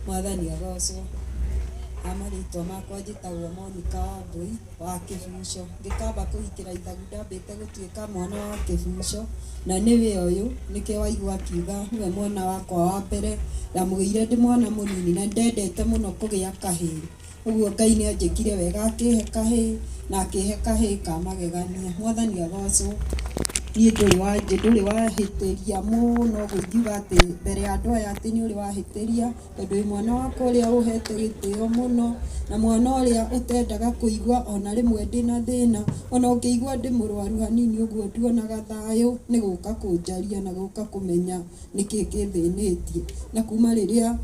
Mwathani agocwo. Ha marĩtwa makwa njĩtagwo Monica Wambui wa Kĩbuco. Ngĩkamba kũhikĩra ithagu ndambĩte gũtuĩka mwana wa Kĩbuco, na nĩwe ũyũ, nĩkĩo waigua akiuga nĩwe mwana wakwa wa mbere. Ndamũgĩire ndĩ mwana mũnini na nĩndendete mũno kũgĩa kahĩĩ. Ũguo Ngai nĩ anjĩkire wega akĩhe kahĩĩ na akĩhe kahĩĩ ka magegania. Mwathani agocwo. Niĩ ndũrĩ wa ndũrĩ wahĩtĩria mũno ũguo ingiuga atĩ mbere ya andũ aya atĩ nĩ ũrĩ wahĩtĩria, tondũ wĩ mwana wakwa ũrĩa ũhete gĩtĩo mũno, na mwana ũrĩa ũtendaga kũigua ona rĩmwe ndĩna thĩna, ona ũngĩigua ndĩ mũrwaru hanini ũguo nduonaga thayũ, nĩ gũka kũnjaria na gũka kũmenya nĩkĩ kĩthĩnĩtie. Na kuma rĩrĩa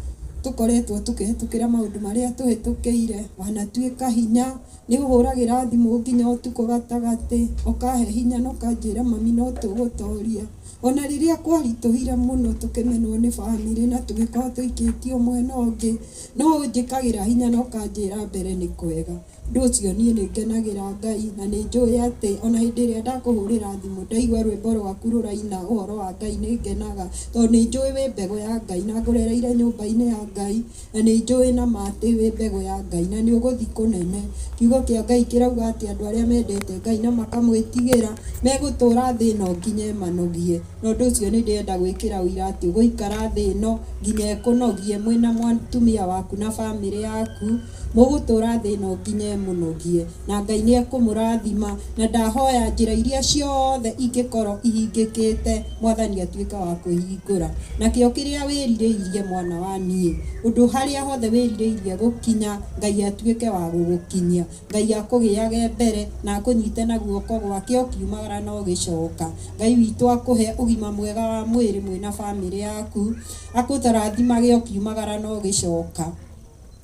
tũkoretwo tũkĩhĩtũkĩra maũndũ marĩa tũhĩtũkĩire, wanatuĩka hinya, nĩ ũhũragĩra thimũ nginya ũtukũ gatagatĩ, ũkahe hinya na ũkanjĩra mami no tũgũtoria. Ona rĩrĩa kwaritũhire mũno tũkĩmenwo nĩ bamĩrĩ na tũgĩkorwo tũikĩtio mwena ũngĩ, no ũnjĩkagĩra hinya na ũkanjĩra mbere nĩ kwega. Ũndũ ũcio niĩ nĩ ngenagĩra Ngai na nĩ njũĩ atĩ ona hĩndĩ ĩrĩa ndakũhũrĩra thimũ ndaigua rwĩmbo rwaku rũraina ũhoro wa Ngai nĩ ngenaga, tondũ nĩ njũĩ wĩ mbegũ ya Ngai na ngũrereire nyũmba-inĩ ya Ngai, na nĩ njũĩ na ma atĩ wĩ mbegũ ya Ngai na nĩ ũgũthiĩ kũnene. Kiugo kĩa Ngai kĩrauga atĩ andũ arĩa mendete Ngai na makamwĩtigĩra megũtũra thĩ ĩno nginya ĩmanogie. Na ũndũ ũcio nĩ ndĩrenda gwĩkĩra ũira atĩ ũgũikara thĩ ĩno nginya ĩkũnogie mwĩna mũtumia waku na bamĩrĩ yaku. Mũgũtũũra thĩ ĩno nginya ĩmũnogie, na Ngai nĩ ekũmũrathima, na ndahoya njĩra iria ciothe ingĩkorwo ihingĩkĩte, Mwathani atuĩke wa kũhingũra. Nakĩo kĩrĩa wĩrirĩirie mwana wa niĩ, ũndũ harĩa hothe wĩrirĩirie gũkinya, Ngai atuĩke wa gũgũkinyia. Ngai akũgĩage mbere, na akũnyite na guoko gwake ũkiumagara na ũgĩcoka. Ngai witũ akũhe ũgima mwega wa mwĩrĩ mwĩna bamĩrĩ yaku, akũrathimage ũkiumagara na ũgĩcoka.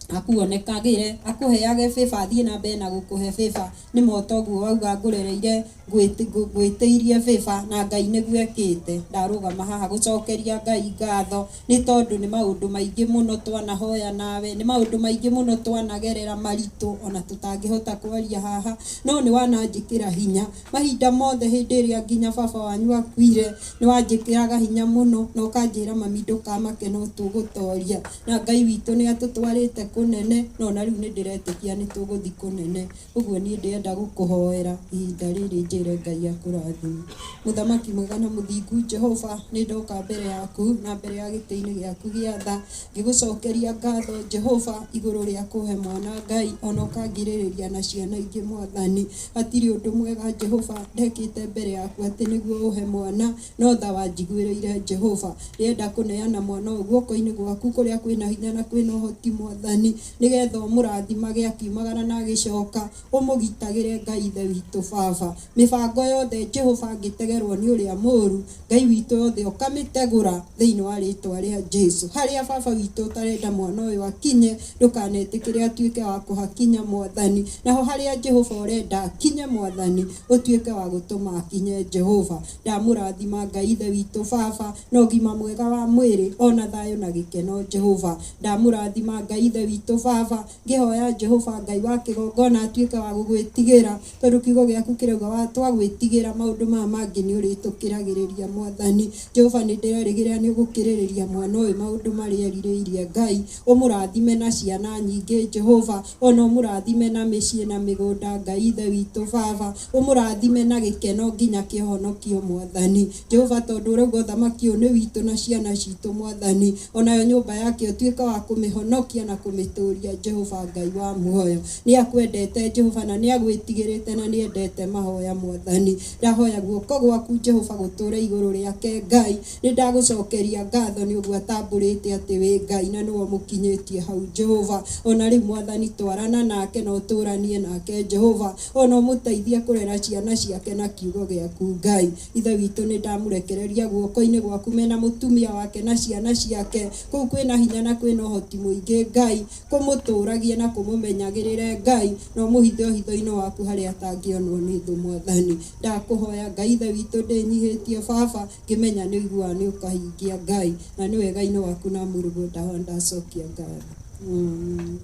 Akuonekagĩre, akũheage favor, athiĩ na mbere na gũkũhe favor. Nĩ ma toguo wauga ngũrereire ngwĩtĩirie favor na Ngai nĩguo ekĩte. Ndarũgama haha gũcokeria Ngai ngatho nĩ tondũ nĩ maũndũ maingĩ mũno twanahoya nawe, nĩ maũndũ maingĩ mũno twanagerera maritũ ona tũtangĩhota kwaria haha, no nĩ wananjĩkĩra hinya. Mahinda mothe hĩndĩ ĩrĩa nginya baba wanyu akuire, nĩ wanjĩkĩraga hinya mũno na ũkanjĩra mami ndũkamake no tũgũtoria. Na Ngai witũ nĩ atũtwarĩte kũnene, no na rĩu nĩ ndĩretĩkia nĩ tũgũthiĩ kũnene. Ũguo niĩ ndĩrenda gũkũhoera ihinda rĩrĩ njĩre Ngai akũrathime. Mũthamaki mwega na mũthingu Jehova, nĩ ndoka mbere yaku na mbere ya gĩtĩ-inĩ gĩaku gĩa tha, ngĩgũcokeria ngatho Jehova igũrũ rĩa kũhe mwana Ngai, ona ũkangirĩrĩria na ciana ingĩ Mwathani. Hatirĩ ũndũ mwega Jehova ndekĩte mbere yaku atĩ nĩguo ũhe mwana, no tha wanjiguĩrĩire Jehova. Ndĩrenda kũneana mwana ũyũ guoko-inĩ gwaku kũrĩa kwĩna hinya na kwĩna ũhoti Mwathani, nĩgetha ũmũrathimage akiumagara na agĩcoka, ũmũgitagĩre Ngai Ithe witũ Baba. Mĩbango yothe Jehova angĩtegerwo nĩ ũrĩa mũũru, Ngai witũ yothe ũkamĩtegũra thĩinĩ wa rĩtwa rĩa Jesu. Harĩa Baba witũ ũtarenda mwana ũyũ akinye, ndũkanetĩkĩre atuĩke wa kũhakinya Mwathani. Naho harĩa Jehova ũrenda akinye Mwathani, ũtuĩke wa gũtũma akinye Jehova. Ndamũrathima Ngai Ithe witũ Baba na ũgima mwega wa mwĩrĩ ona thayũ na gĩkeno Jehova. Ndamũrathima Ngai Ithe witũ Baba, ngĩhoya Jehova Ngai wa kĩgongona atuĩke wa gũgwĩtigĩra, tondũ kiugo gĩaku kĩrauga wa twagwĩtigĩra maũndũ maya mangĩ nĩ ũrĩtũkĩragĩrĩria Mwathani. Jehova nĩ ndĩrerĩgĩrĩra nĩ ũgũkĩrĩrĩria mwana ũyũ maũndũ marĩa erirĩirie Ngai, ũmũrathime na ciana nyingĩ Jehova, ona ũmũrathime na mĩciĩ na mĩgũnda Ngai Ithe witũ Baba, ũmũrathime na gĩkeno nginya kĩhonokio Mwathani. Jehova tondũ ũrauga ũthamaki ũyũ nĩ witũ na ciana citũ Mwathani, onayo nyũmba yake ũtuĩke wa kũmĩhonokia na kũmĩtũria Jehova Ngai wa muoyo. Nĩ akwendete Jehova na nĩ agwĩtigĩrĩte na nĩ endete mahoya Mwathani. Ndahoya guoko gwaku Jehova gũtũre igũrũ rĩake Ngai, nĩ ndagũcokeria ngatho nĩ ũguo atambũrĩte atĩ wĩ Ngai na nĩwe ũmũkinyĩtie hau Jehova. Ona rĩu Mwathani twarana nake na ũtũranie nake Jehova, ona ũmũteithie kũrera ciana ciake na kiugo gĩaku Ngai. Ithe witũ nĩ ndamũrekereria guoko-inĩ gwaku mena mũtumia wake na ciana ciake, kũu kwĩna hinya na kwĩna ũhoti mũingĩ Ngai, kũmũtũragie na kũmũmenyagĩrĩre Ngai, na ũmũhithe ũhitho-inĩ waku harĩa atangĩonwo nĩ thũ Mwathani. Ndakũhoya Ngai Ithe witũ ndĩnyihĩtie Baba, ngĩmenya nĩ ũiguaga nĩ ũkahingia Ngai, na nĩ wega-inĩ waku na mũrũguo ndahoya ndacokia ngatho. Amen.